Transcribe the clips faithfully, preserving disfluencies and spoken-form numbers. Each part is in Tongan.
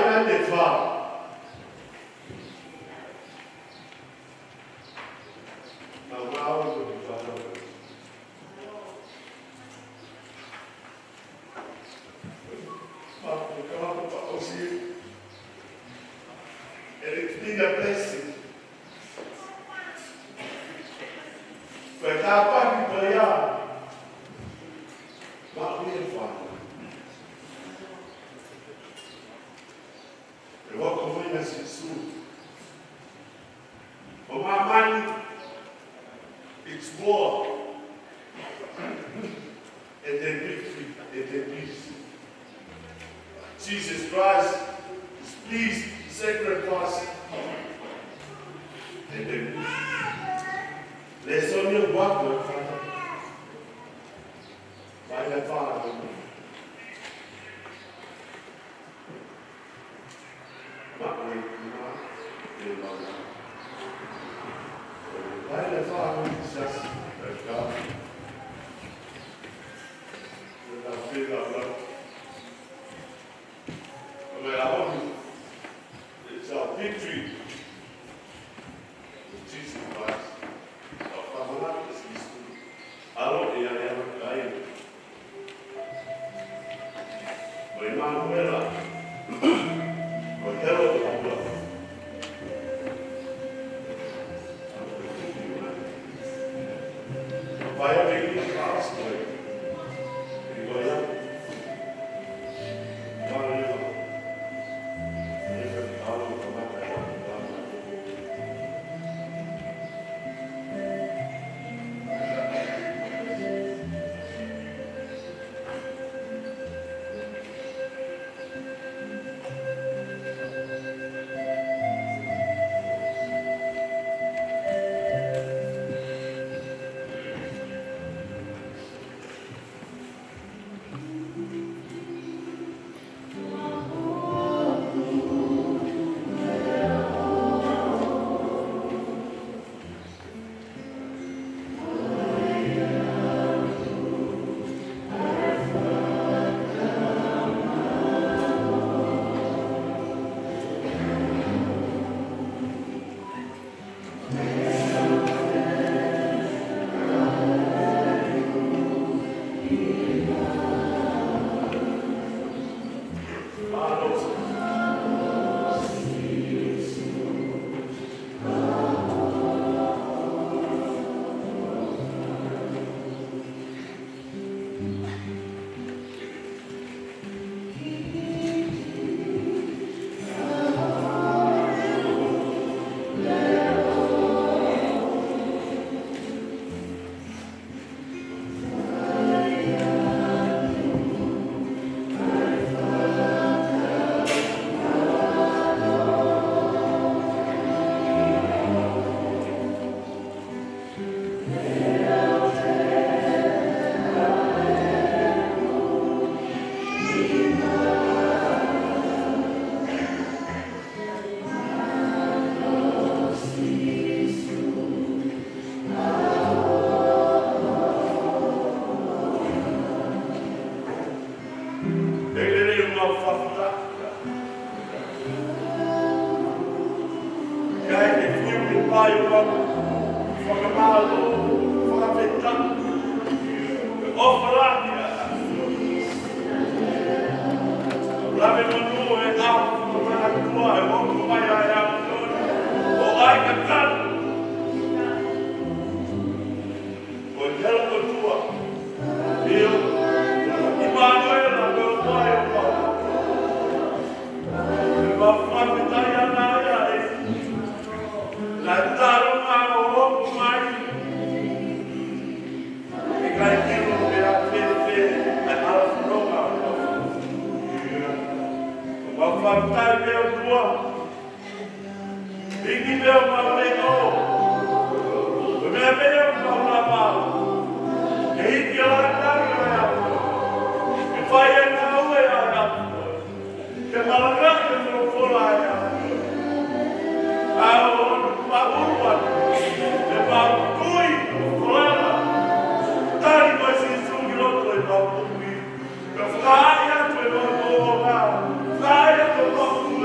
Ane fa. Mau mau ko ni fa. Mau ko ka mau pa osi. Everything a blessing. Ko e tāpuaki ko ia. Mau ia fa. E hoko mai ʻa Sīsū. ʻO māmani, it's war. And then victory, and then peace. Jesus Christ is pleased to sacrifice. And then victory. Lēsoni ʻoku ou ʻoatu ʻa e fata. Vai la fata. It's our victory. Jesus Christ. Our Father is His. ʻAlo ʻe ʻAlo ʻe ʻAlo. Ko ʻImanuela. Ko e helo ʻo e ʻOtua. Vai a me ki a house boy. Ko ia. Vai a. Lelei ʻemau fakafetaʻi. Kae ʻikai ke fiu ke fai ʻemau fakamālō, fakafetaʻi. Ko e ʻofa lahi ʻa e ʻOtua. Lave monū e ʻaho fakamanatua ʻe hoko mai ai ʻa e ʻAfiona. ʻO ʻai ka kanu. Ko e helo ʻo e ʻOtua. ʻIo. ʻImanuela, ko e ʻOtua ʻi he ʻOtua. Ko e fakafetaʻi ʻana ia ʻe. Naʻe talu mai ʻo hoko mai. ʻIkai ke ʻilo pe ʻe fēfē ʻa e hala fononga ʻo e ʻOtua. Ko e fakafetaʻi pē ʻOtua. Hiki pē ʻemau leʻo. Ko e meʻa pē ʻoku mau lava. Ke hiki ʻa e tali ʻa e ʻAfiona. Ke fai e ngāue ʻa e ʻAfiona. Ke malangaʻi e folofola ʻa e ʻAfiona. ʻA e ʻOtua maʻu atu. Ke mau tui, folofola. Tali mai Sīsū ki loto ʻemau moʻui. Ke fai atu ʻemau moʻui. Fai atu ʻemau moʻui.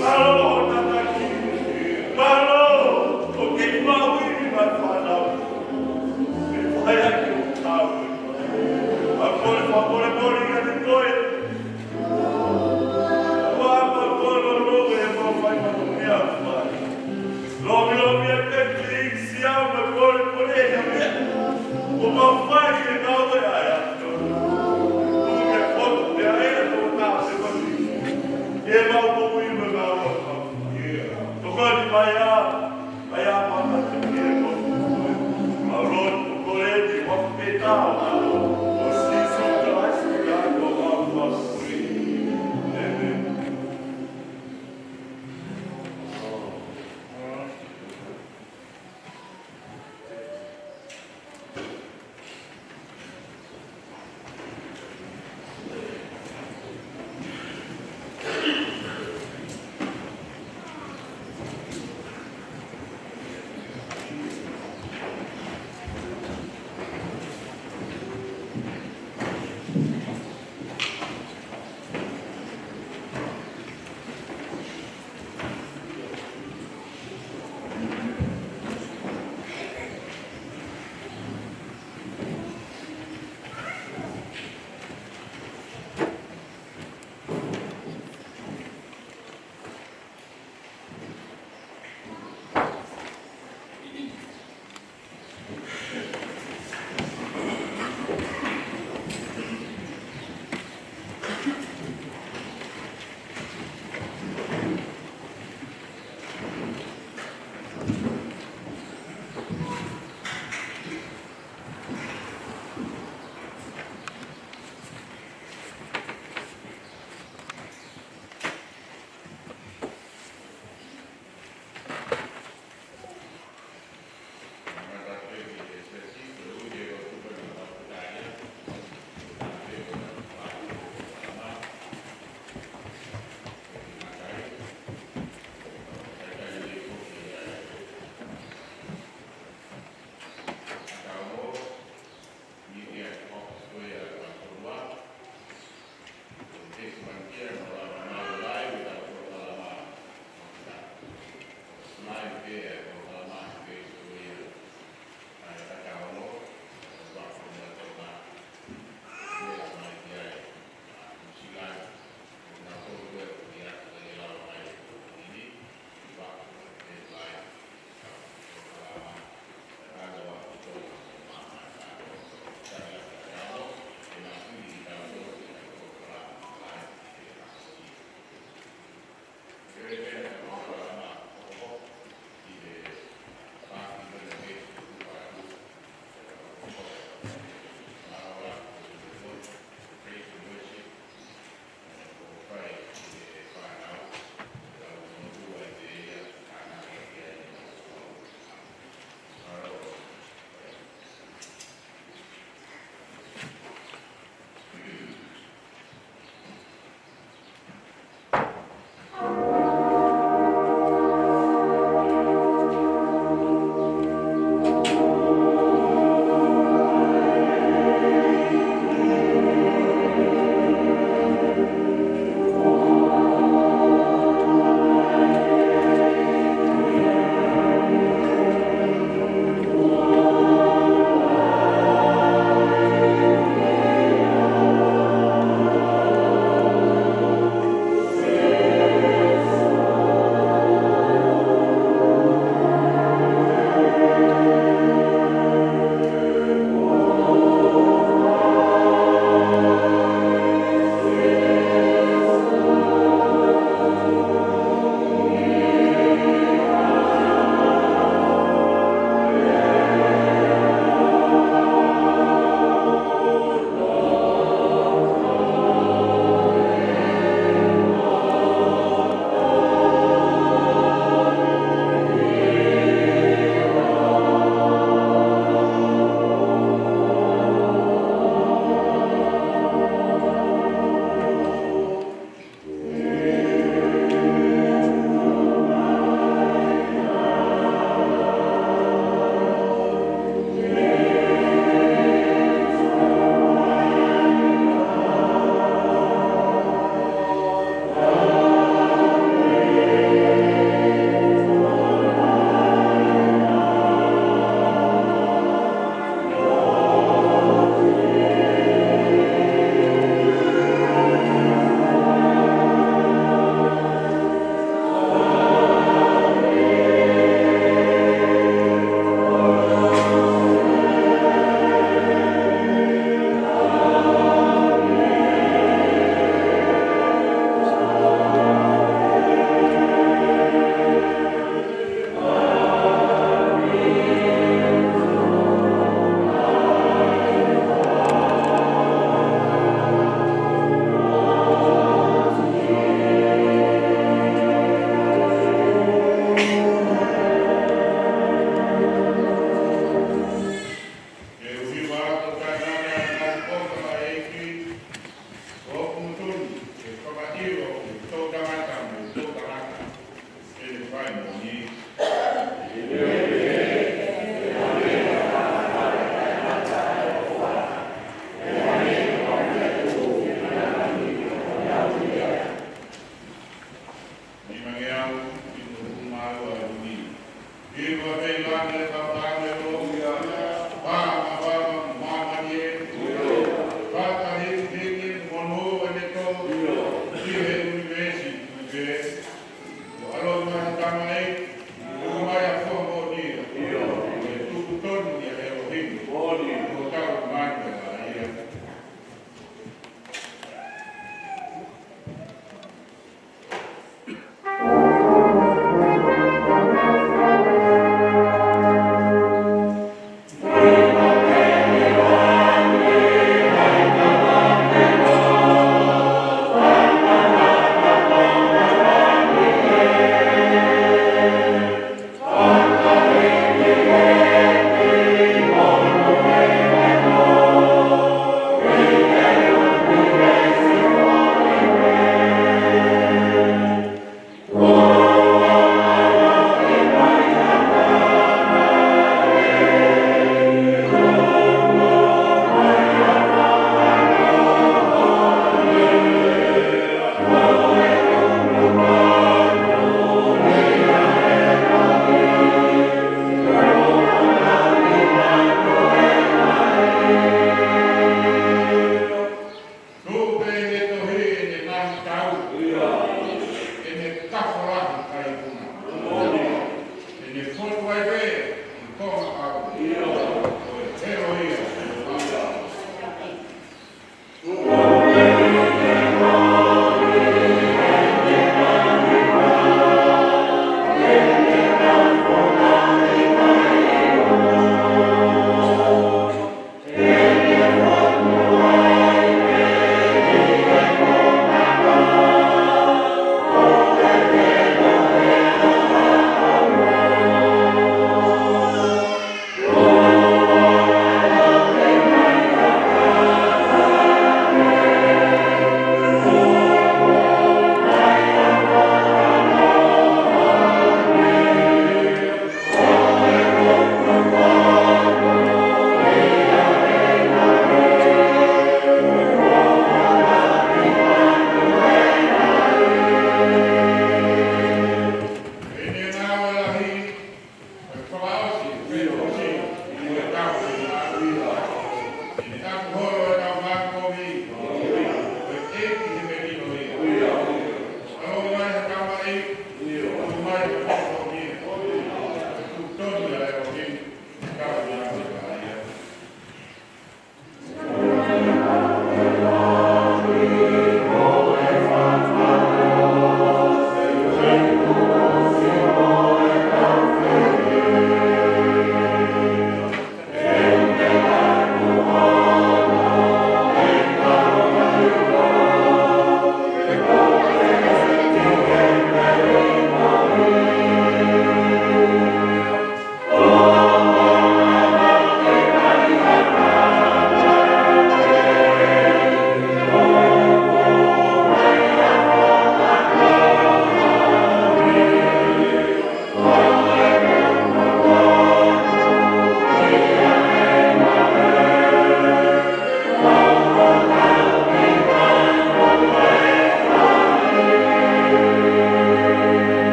Mālō hoʻo tataki. Mālō ʻoku ke maʻu ʻi he fānau. Ke fai ʻaki hoʻo tau. Fakakole, fakakole, kole kiate koe. Ua, fakakole, kole, kole, ʻe mau fai maʻu ia fai. Lomi, lomi, ʻa e pepisi, ʻa e kole, kole, ʻa e meʻa. ʻO mau fai ke mau e ʻai atu. Tuku ke fotu pē ʻa e tō tā se koni.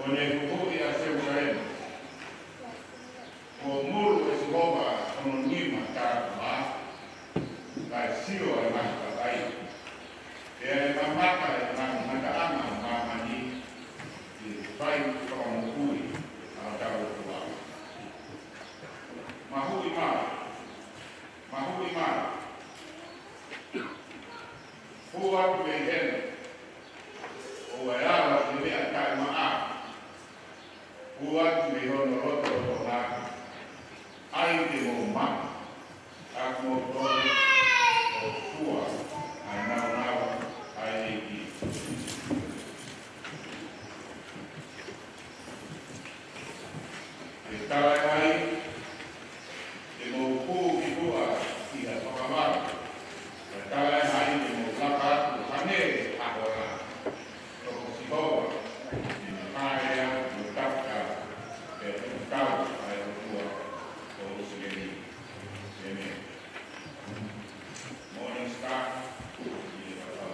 ʻO ne huhuʻi ʻa Selusalema. Kuo mulu ʻe Sihova hono nima taʻengata, kae sio ʻa e ngaahi kakai. Pea ʻe mamata ʻa e ngaahi ngataʻanga ʻo māmani, ʻi he fai fakamoʻui ʻa hotau ʻOtua. Mahuʻi mai, mahuʻi mai. Hū atu mei hena, ʻoua ʻe ala ki he meʻa taʻemaʻa. Hū atu mei hono lotolotonga, ʻai ke mou maʻu ʻa kimoutolu ʻo fua ʻa e nāunau ʻa e ʻEiki. Ke talaʻehai ke mou hū ki tuʻa ʻi ha fakavalu. Ke talaʻehai ke mou laka atu hangē ha hola. Toko Sihova, ʻi he kāea mo taputa, pea tuku tau ʻa e ʻOtua ʻo ʻIsileli. ʻĒmeni. Morning Star, ʻi he ʻaho.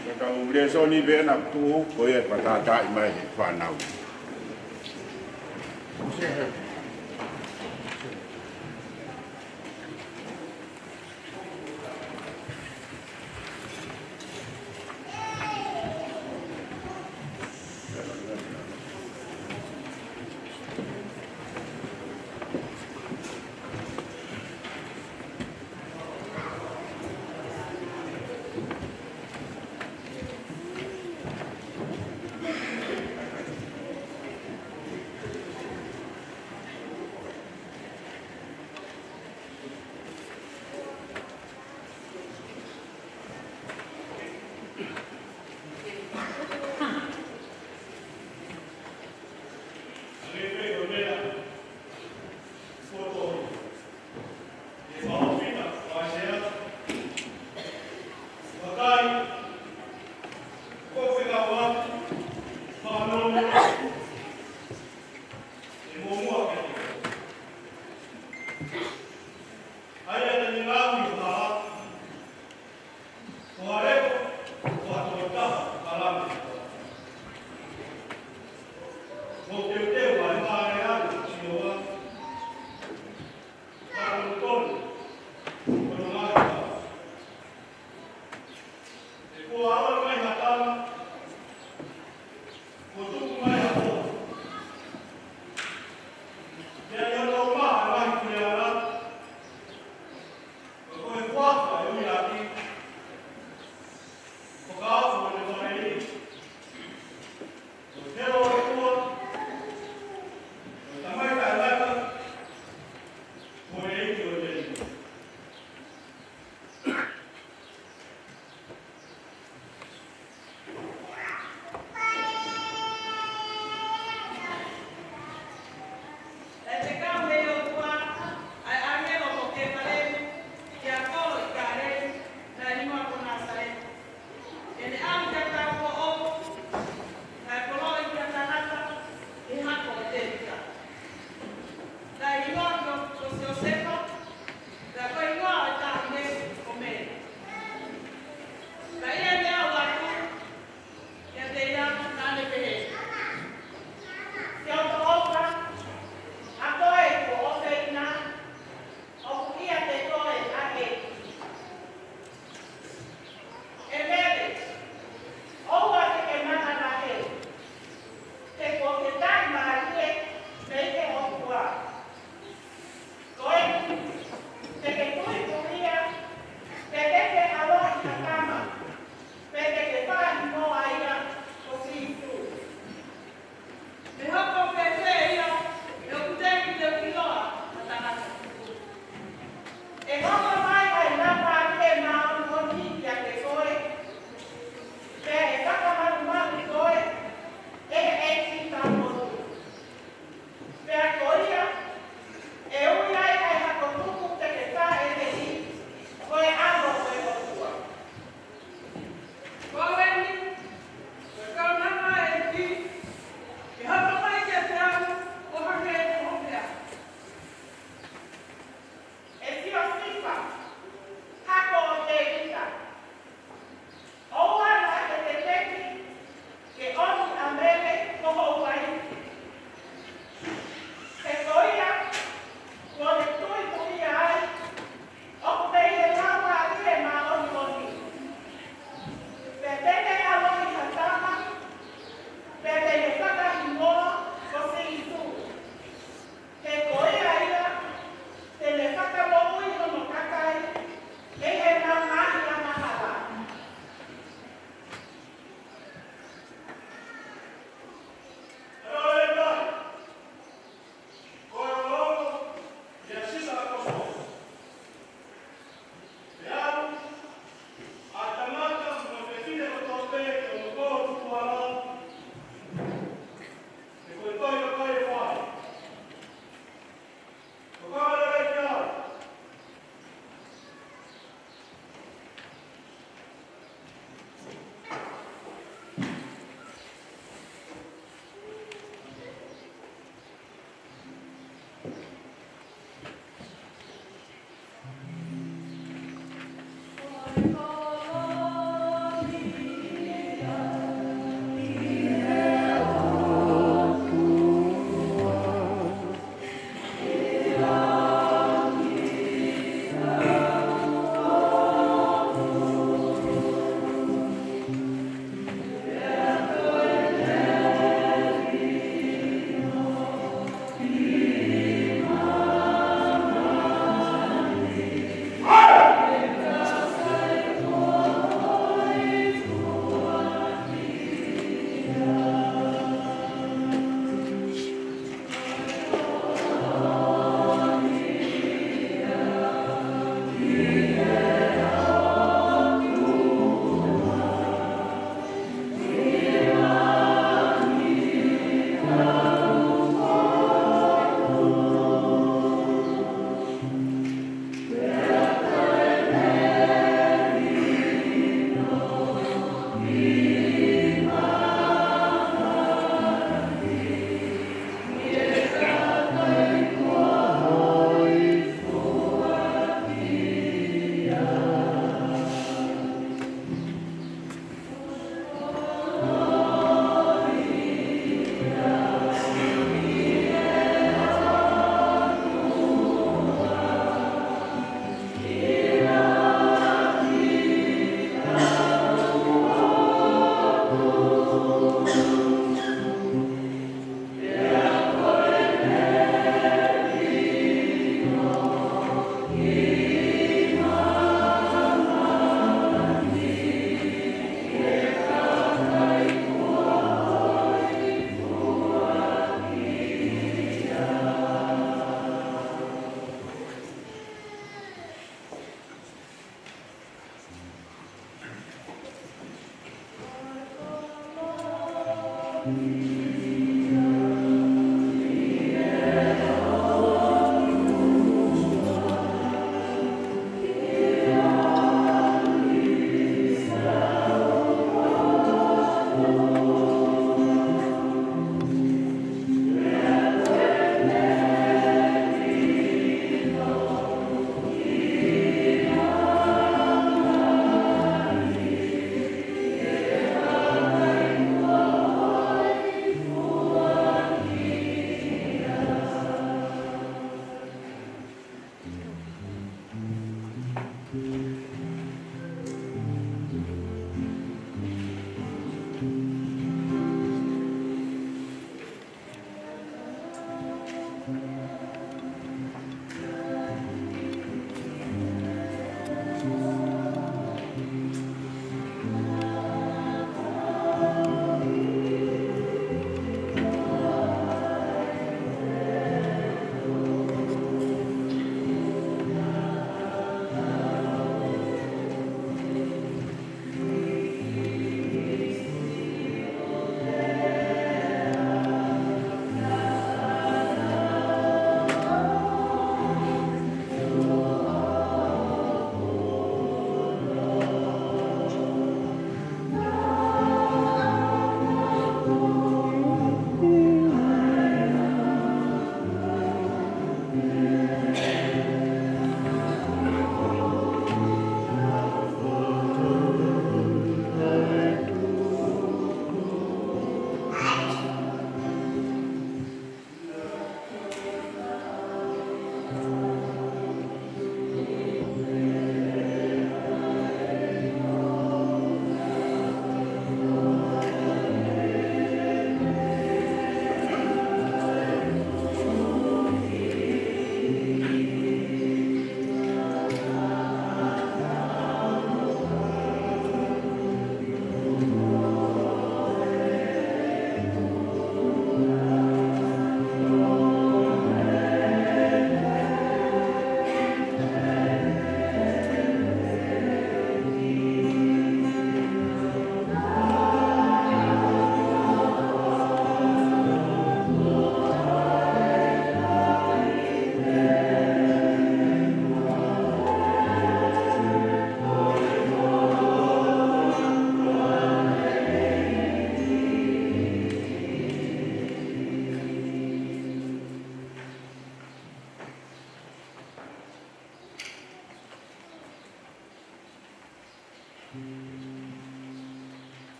Ko e kau lēsoni pē naʻe tuʻu, ko ia ʻe fakatātaaʻi mai ʻe he fānau.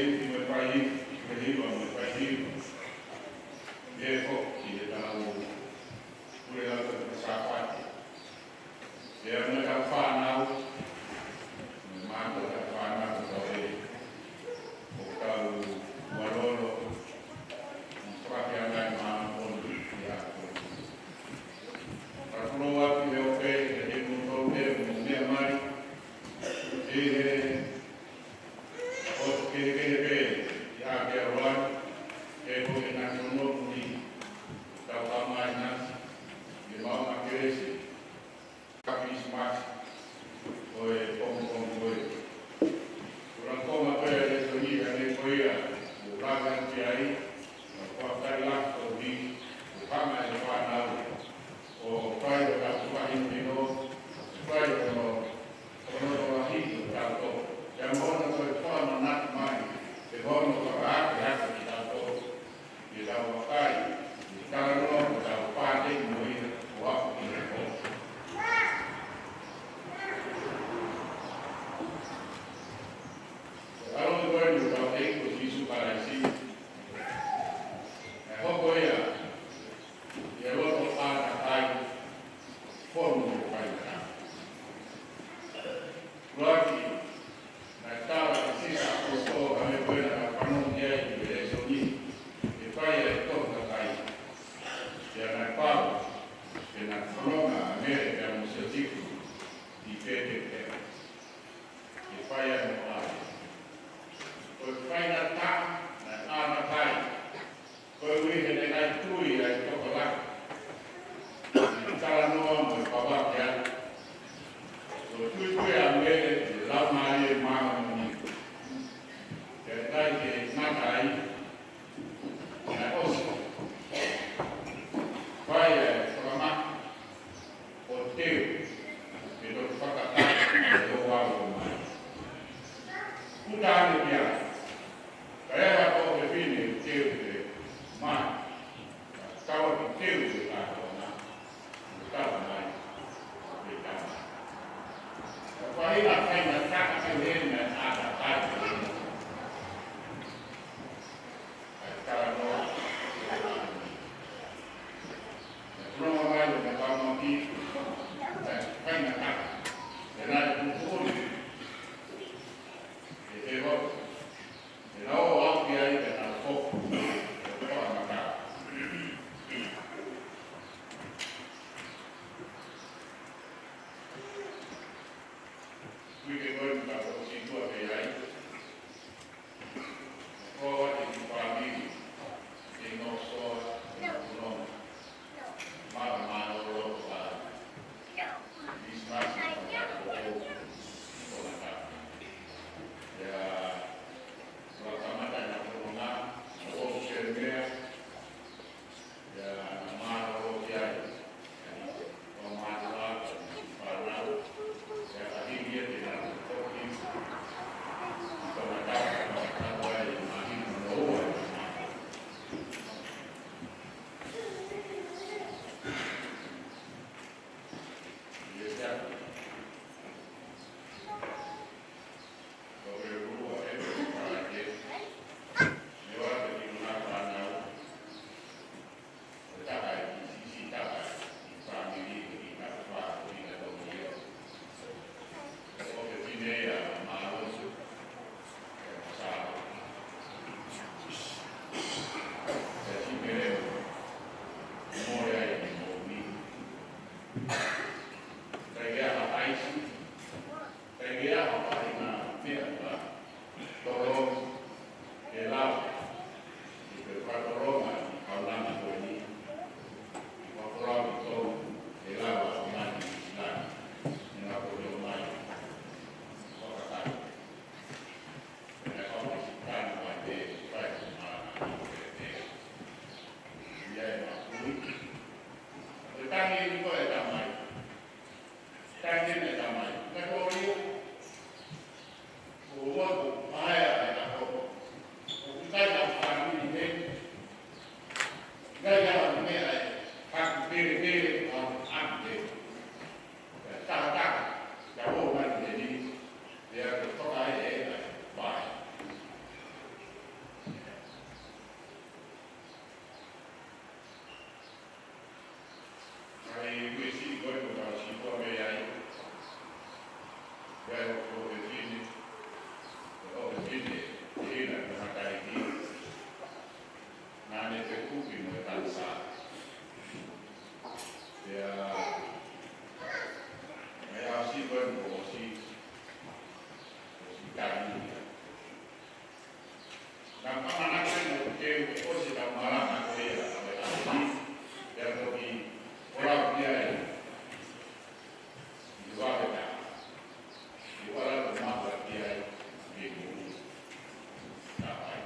Mo e fai, mo e hiva, mo e fai hiva. Mo e foki ʻetau pule atu ki he Sāpate. Pea mo ʻetau fānau, mo e mātuʻa ʻetau fānau, ʻoku tau ʻi he, ʻoku tau mālōlō, mo e fakaʻaongaʻi māʻoniʻoni ʻa e ʻOtua. Ka tulou atu he ope, ʻe he moutolu ʻoku mou meʻa mai, ʻi he ʻotu kehekehe pē ʻi Aotearoa ni, ʻe ko e ngaahi fonua muli, tau ka mai nasi, ʻi he maʻunga kelesi, ka Kilisimasi, ʻo e pongipongi ko ē. Ko e konga ko ē ʻo e lēsoni ʻanenai ko ia, ʻoku lave atu ki ai, ʻoku ou fakafetaʻi lahi koeʻuhi, ʻoku hanga ʻe he fānau, ʻo fai hotau fakahinohino, fai hono, hono tokolahi ʻo tautolu. Pea mo hono toe fakamanatu mai, ʻe hono fakaakeake kiate kitautolu. ʻI heʻetau vakai, ʻi he talanoa, ʻi heʻetau pāteki mo ia, ʻo aʻu ki he pō. ʻAlo ko eni ʻo hotau ʻEiki ko Sīsū Kalaisi. Manako ʻoku ke ʻosi ʻetau malanga ko ia ʻo e ʻaho ni, pea toki ʻola pē ai. ʻI vave ta. ʻI ʻola ko maha pē ai, ke mui. Ka pai.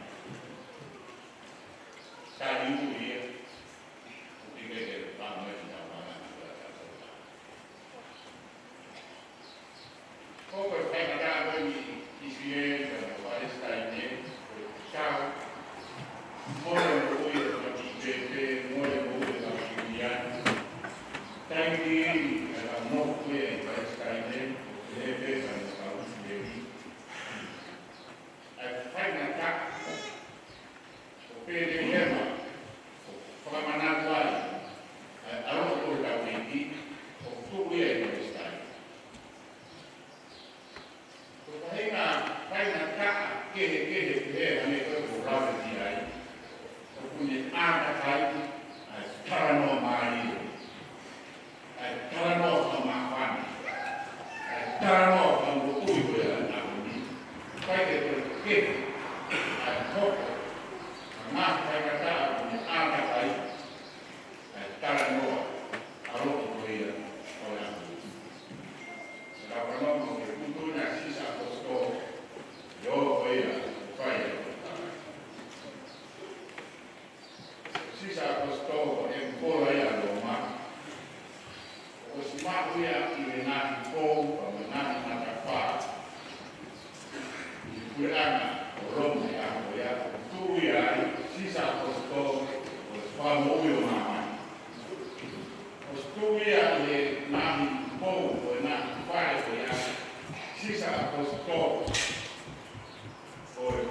Ka i mui ia, ʻoku ke ke pāmai ʻetau malanga ko ia ʻetau ʻola. ʻOku ʻi ai e faingataʻa ko eni ʻi ʻIsileli mo Palesitaine, ko e tau. Mole moʻui ʻa e kau kiʻi pēpē, mole moʻui ʻa e kau kiʻi uiani. Taimi ni, ʻa e kau nofo ko ia ʻi Palesitaine, ʻoku pehē pē mo e kau ʻIsileli. ʻA e faingataʻa ʻo Petelihema, ʻoku fakamanatu ai ʻa e ʻAlo ko e Tauhiti, ʻoku tuʻu ia ʻi Palesitaine. Ko e faʻahinga faingataʻa kehekehe pehē ange ko ē ʻoku ou lave ki ai, ʻoku ne ʻātakai ʻa e talanoa mālie. ʻA e talanoa fakamāfana. ʻA e talanoa fakamoʻui ko ia ʻa e ʻaho ni. Kae kehe ko e kehe ʻa e hoko ʻa e ngaahi faingataʻa ʻoku ne ʻātakai ʻa e talanoa ʻa e ʻAlo ko ia ʻo e ʻaho ni. Ka fanongo ki he putu ʻa Sisa ʻAposetolo, ʻio ko ia, ʻoku fai ʻa e talanoa. Sisa ʻAposetolo ko e ʻEmipola ia ʻo Loma. ʻOsi maʻu ia ʻi he ngaahi pou, ʻi he ngaahi matapā. ʻI he puleʻanga ʻo Loma he ʻaho ko ia, tuʻu ia ai, Sisa ʻAposetolo, ko e fakamoʻui ʻo māmani. ʻOsi tuʻu ia ʻi he ngaahi pou, ʻi he ngaahi fale ko ia, Sisa ʻAposetolo, ko e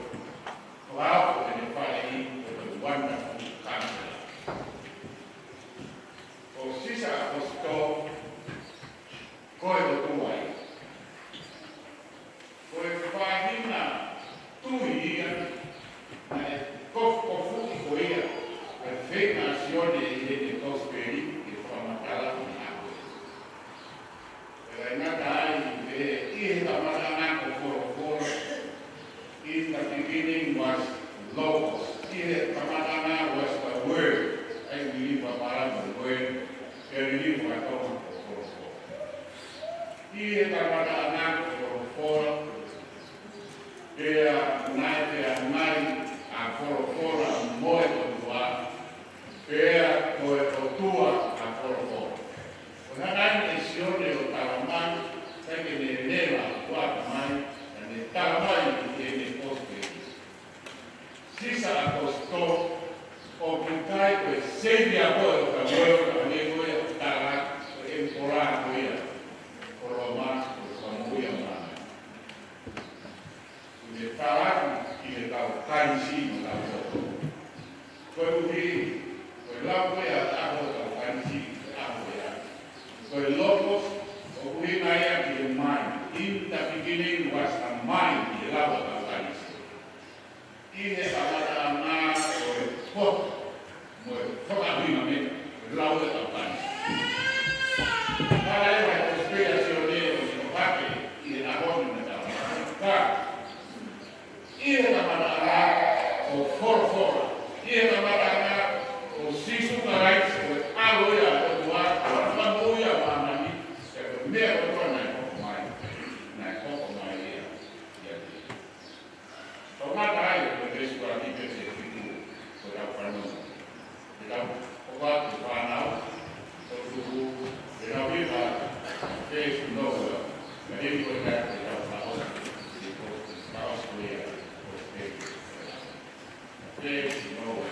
Ko au ko ʻene faleʻi ko e wonderful counselor. Ko Sisa ʻAposetolo, ko e ʻOtua ia. Ko e faʻahinga tui ia, naʻe kofukofuʻi ko ia, ʻa e feinga ʻa Sione ʻi heʻene kosipeli, ke fakamatala ki he ʻaho. Pea ʻi he ngata ai, ʻi he kamataʻanga ko Folofola. In the beginning was Logos. ʻI he kamataʻanga was the Word. ʻA ia ʻoku liliu fakaPalani ko e Word. Pea liliu fakaTonga ko Folofola. ʻI he kamataʻanga ko Folofola. Pea naʻe feangai ʻa Folofola mo e ʻOtua. Pea ko e ʻOtua ʻa Folofola. Ko e hanga ʻe Sione ʻo talamai, ʻikai ke ne leva ʻo ʻoatu mai, ka ne talamai ʻi heʻene kosipeli. Sisa ʻAposetolo, ʻoku ʻikai ko e Savior ko ē ʻo e world, ka ne ko e tala, ko e ʻEmipola ko ia ʻo Loma, ko e fakamoʻui ʻa māmani. Kuo ne tala atu ki he kau Kalisi mo e kau poto. Koeʻuhi, ko e lau ko ia ʻa e ʻaho ʻo e kau Kalisi, ko e ʻaho ko ia. Ko e Logos, ʻoku ʻuhinga ia ki he Mind. In the beginning was the Mind, ʻi he lau ʻa e kau Kalisi. ʻI he kamataʻanga ko e poto. Mo e fakaʻuhinga mei he lau ʻa e kau Kalisi. Ka ʻi he kosipeli ʻa Sione ʻoku ne ʻohake ʻi he ʻaho ni mo e taʻu ni. Ka, ʻi he kamataʻanga ko Folofola. ʻI he kamataʻanga ko Sīsū Kalaisi, ko e ʻAlo ia ʻo e ʻOtua, ko e Fakamoʻui ʻa māmani, pea ko e meʻa kotoa naʻe hoko mai, naʻe hoko mai ia, ʻiate ia. Tau kamata ai ʻa e veesi ʻuluaki ki he veesi fitu, ko ʻetau fanongo. Ke tau hoko atu ki he fānau, ko e tuku, ke nau hiva, veesi Noa. Ka heni ko e taha ke tau fakaʻosi, ke tau fakaʻosi ko ia, ko e veesi. Veesi Noa.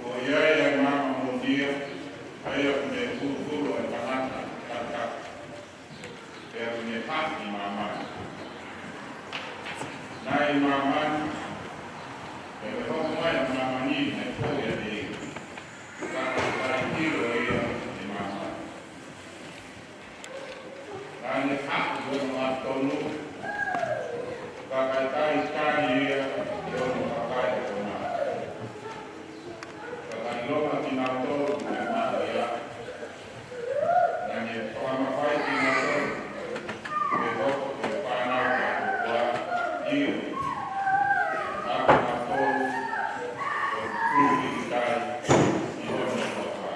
Ko ia ia maama mo ia, ʻa ia ʻoku ne fulufulu ʻa e tangata, tangata. Pea ʻoku ne haʻu ʻi māmani. Naʻe ʻi māmani, pea ʻoku hoko mai ʻa māmani ʻi he poʻuli ʻa e ʻEiki. Ka ʻoku ʻikai ʻilo ia ʻe māmani. Naʻa ne haʻu ʻi hono ʻapi tonu, ka ʻoku ʻikai tali ia ʻi hono kakai ʻoʻona. Ka ka ʻilonga kinautolu naʻe maʻu ia, naʻa ne fakamafai kinautolu ke hoko ko e fānau ʻa e ʻOtua, ʻio, ʻa kinautolu ʻoku tui ki ai ʻi hono huafa.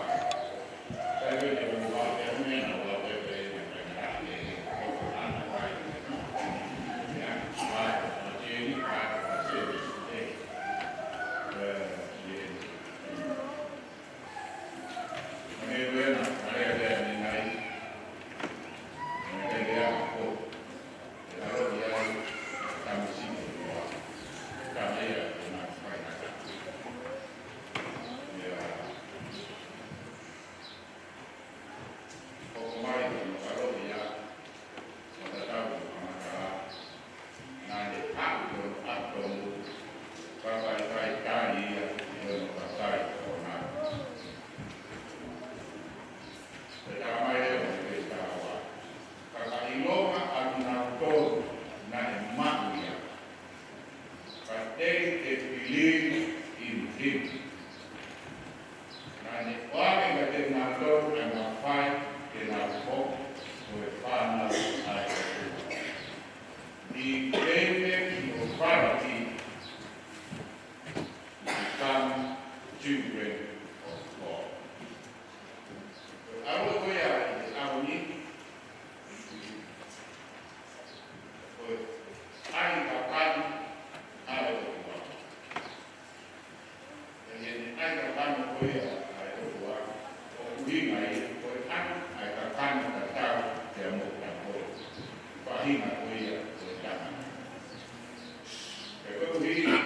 Hoko mai hono kalolia, ʻo tatau mo e fakamatala, naʻa ne haʻu ʻi hono ʻapi tonu, ka ʻoku ʻikai tali ia ʻi hono kakai ʻoʻona. Pea talamai leva ʻe he veesi taha ua, ka ka ʻilonga ʻa kinautolu naʻe maʻu ia, but they that believe in him. Naʻa ne ʻoange kiate kinautolu ʻa e mafai ke nau hoko ko e fānau ʻa e ʻOtua. He gave them the authority to become children of God. Ko e ʻalu ko ia ʻi he ʻaho ni, ko e ʻai kakano ʻa e ʻOtua. ʻI heʻene ʻai kakano ko ia ʻa e ʻOtua, ʻoku ʻuhinga ia ko e ʻai ʻa e kakano tatau pea mo kitautolu. Faʻahinga ko ia ko e tangata. Pea ko e ʻuhinga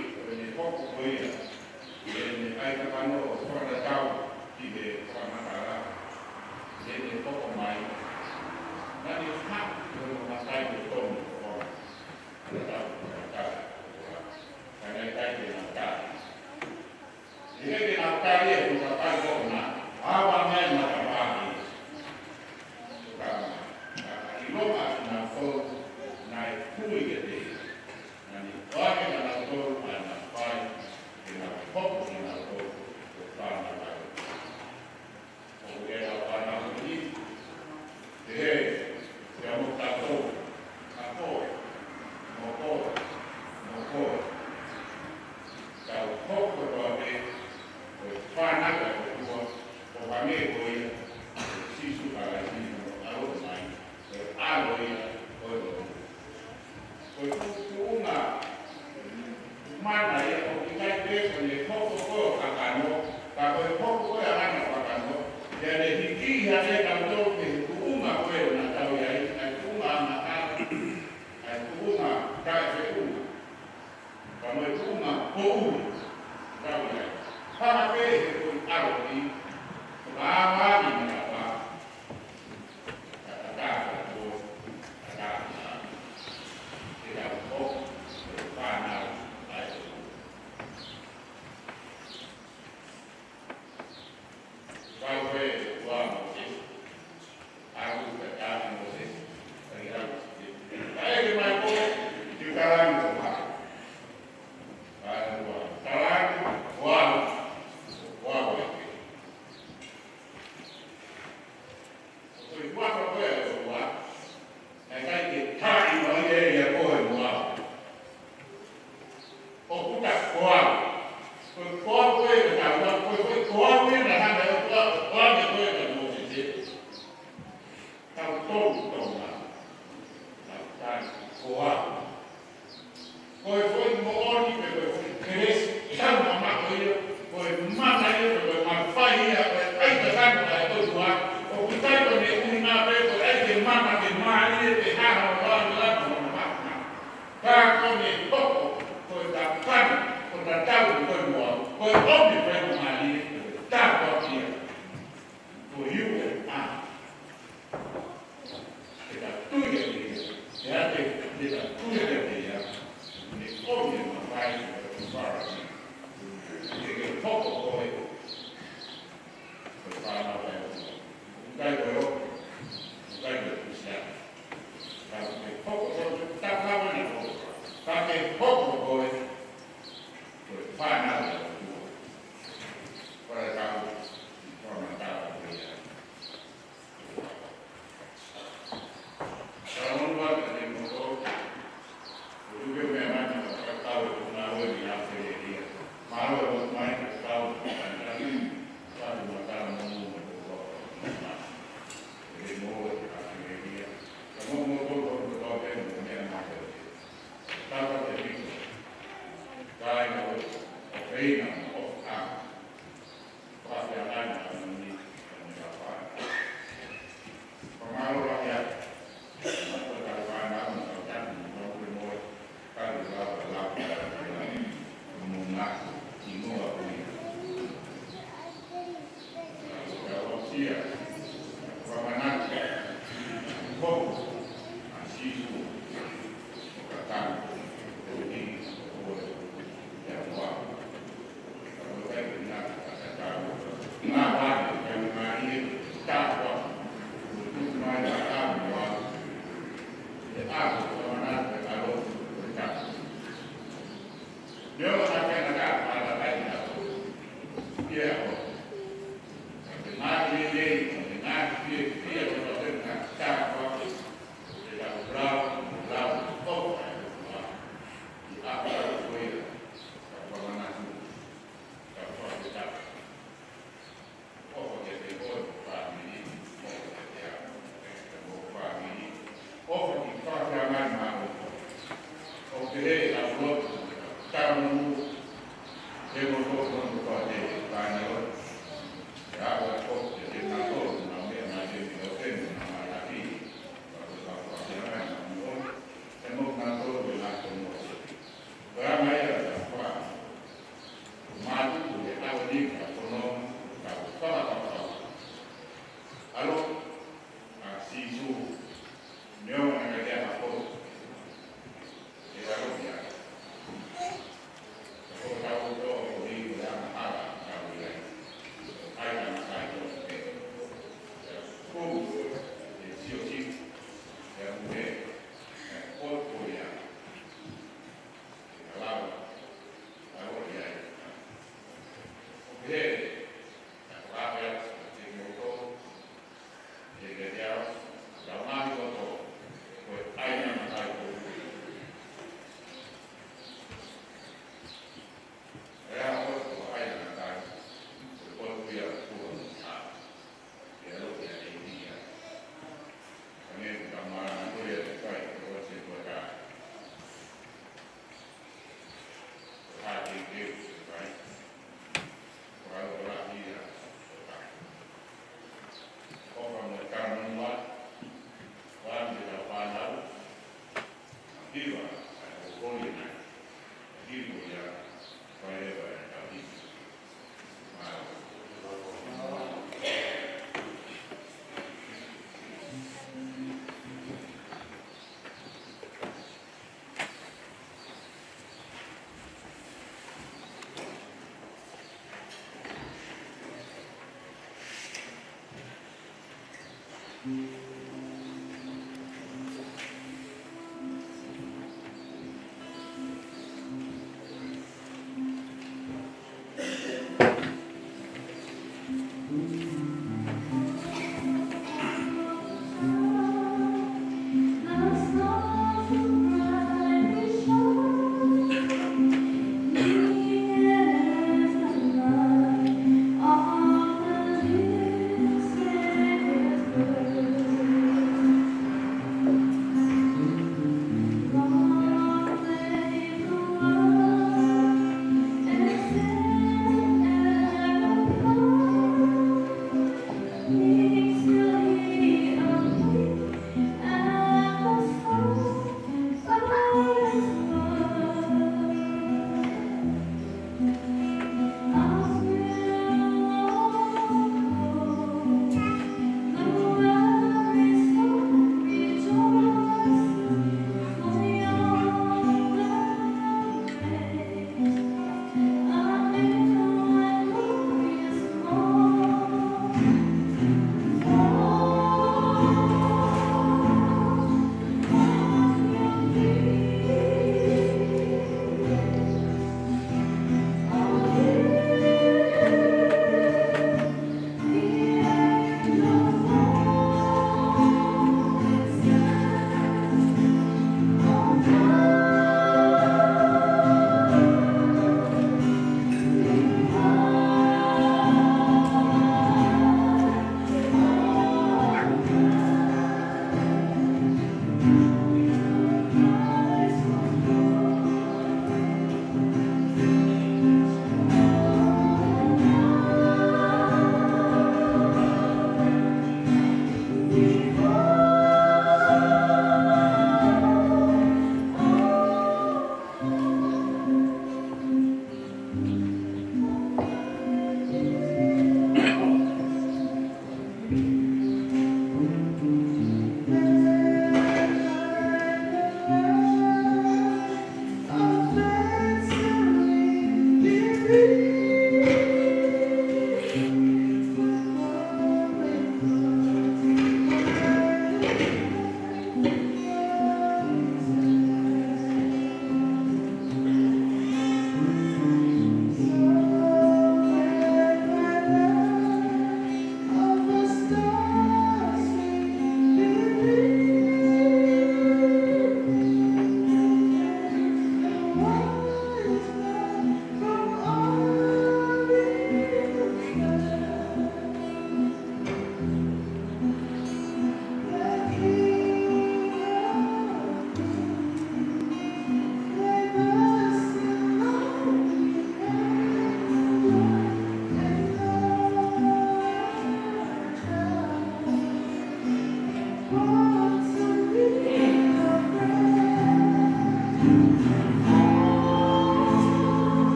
ia ʻoku ʻikai pē ko ʻene hoko ko ē ʻo kakano, ka ko e hoko ko ē ʻa ʻene kakano, ʻa ia ne hiki hake kitautolu ki he tuʻunga ko ē naʻa tau ʻi ai, ʻa e tuʻunga angahala, ʻa e tuʻunga taʻefeʻunga, ka mo e tuʻunga poʻuli naʻa tau ʻi ai. Hanga pē ʻe he foʻi ʻaloʻi, ʻo ka ava ni na ka pa, Ko e ua ko ē ʻa e ua, naʻe ʻikai ke taaʻi mai ʻe ia ko e ua. ʻOku ta koau. Ko e koau ko ē ka tau, ko e, ko e koau ē naʻe hanga ʻe he ʻOtua ʻo koau ko ē kia Mōsese. Tau tolu Tonga. Tau tali koau. Ko e foʻi moʻoni pe ko e foʻi kelesi, tau mamaʻo ia, ko e mana ia, pe ko e mafai ia, ko e ʻai kakano ʻa e ʻOtua, ʻoku ʻikai ko ʻene ʻuhinga pē, ko e ʻai ke mana, ke mālie, ke haha, ʻo ʻai ʻa e mana. Ka ko ʻene hoko, ko e kakano, ko e tatau, ko e moʻoni, ko e ʻomi, ko e mālie, ko e tāpuaki ia. Ko e U N A. Te ta tui kiate ia. Te ate, te ta tui kiate ia. Ne ʻomi e mafai ʻo e fara. Ke ke hoko ko e, ko e fānau ʻa e ʻOtua. ʻIkai ko e ʻOtua. ʻIkai ko e Kusi Atu. Ka ke hoko ko e, ta kawa na ko. Ka ke hoko ko e, ko e fānau ʻa e ʻOtua. Ko e kau, ko e matau ko ia.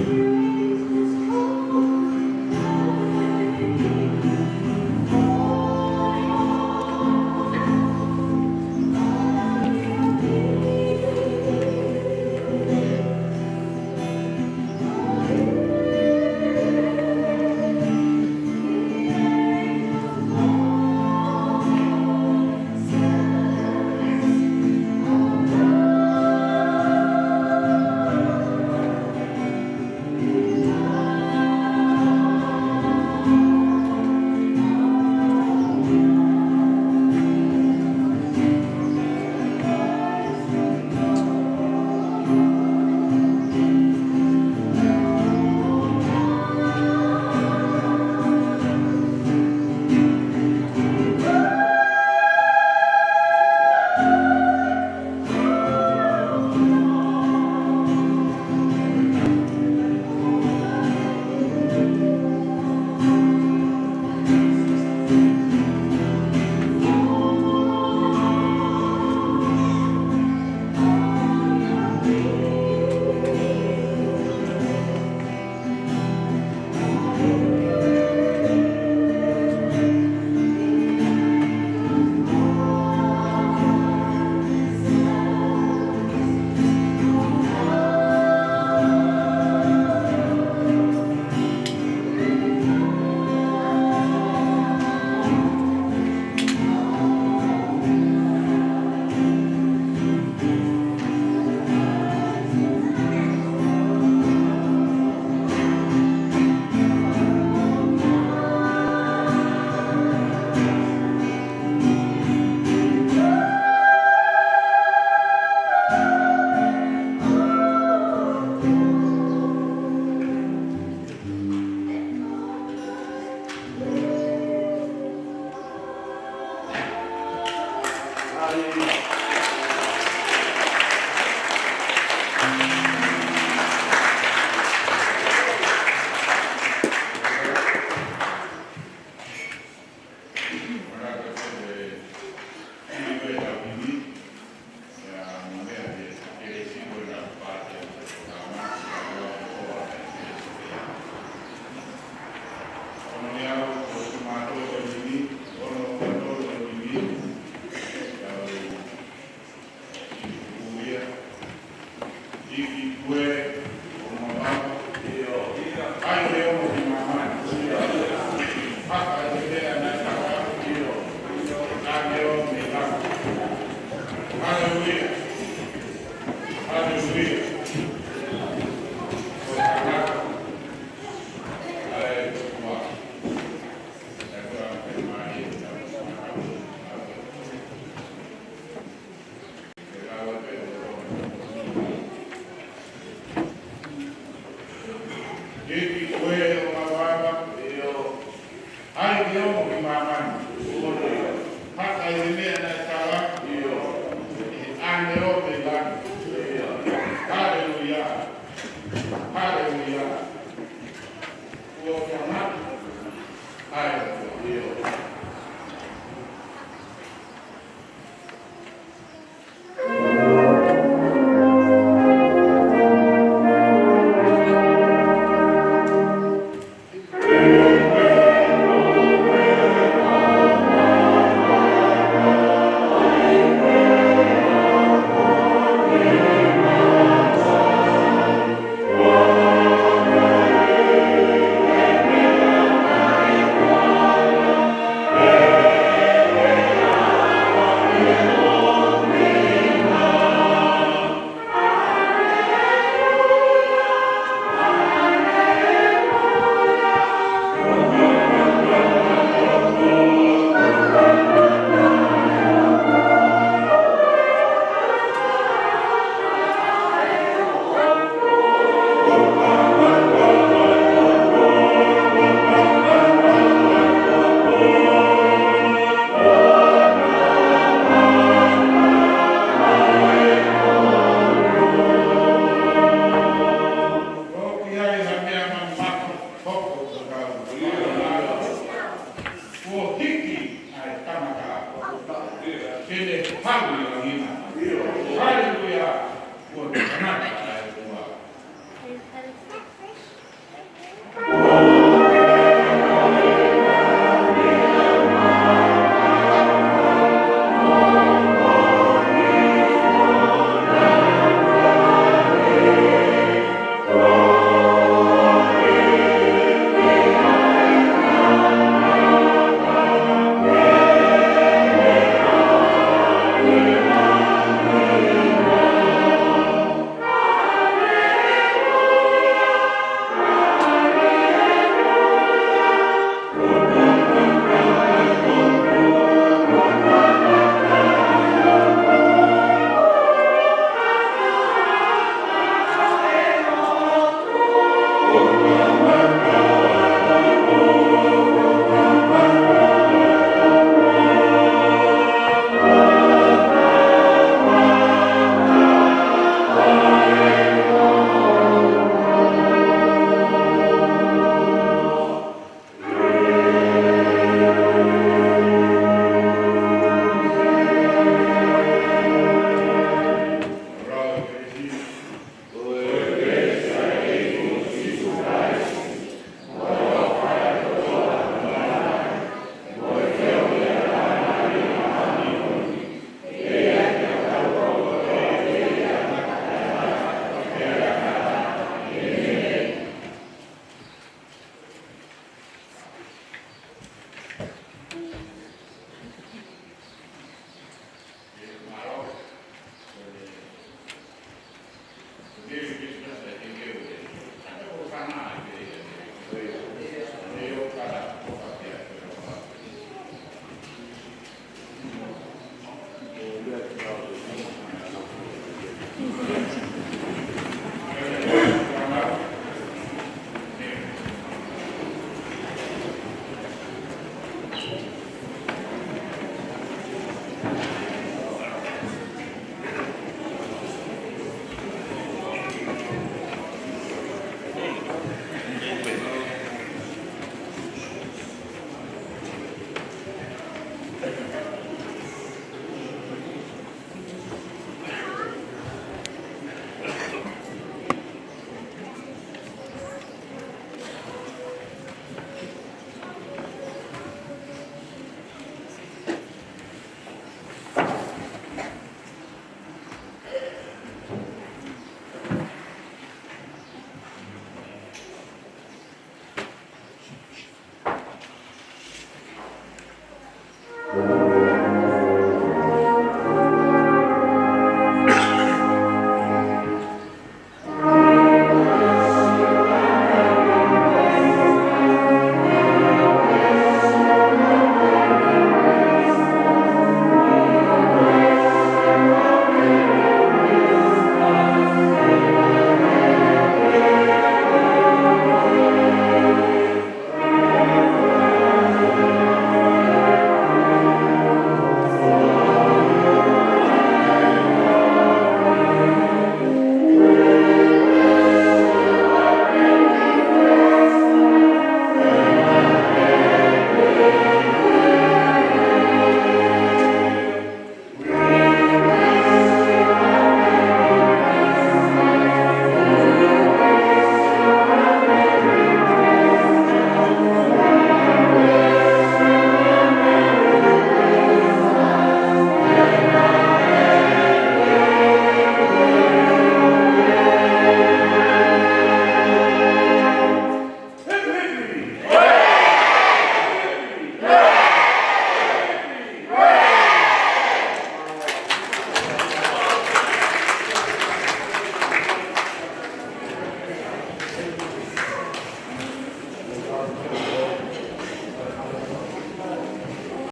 Hallelujah. Hallelujah. ʻEiki ko e ʻo mavava, ʻio. ʻAi ke ongo ki māmani. Haka ʻi he meʻa naʻe tala, ʻio. ʻAne o me lani. Haleluia. Haleluia. Kuo fana. ʻAi, ʻio.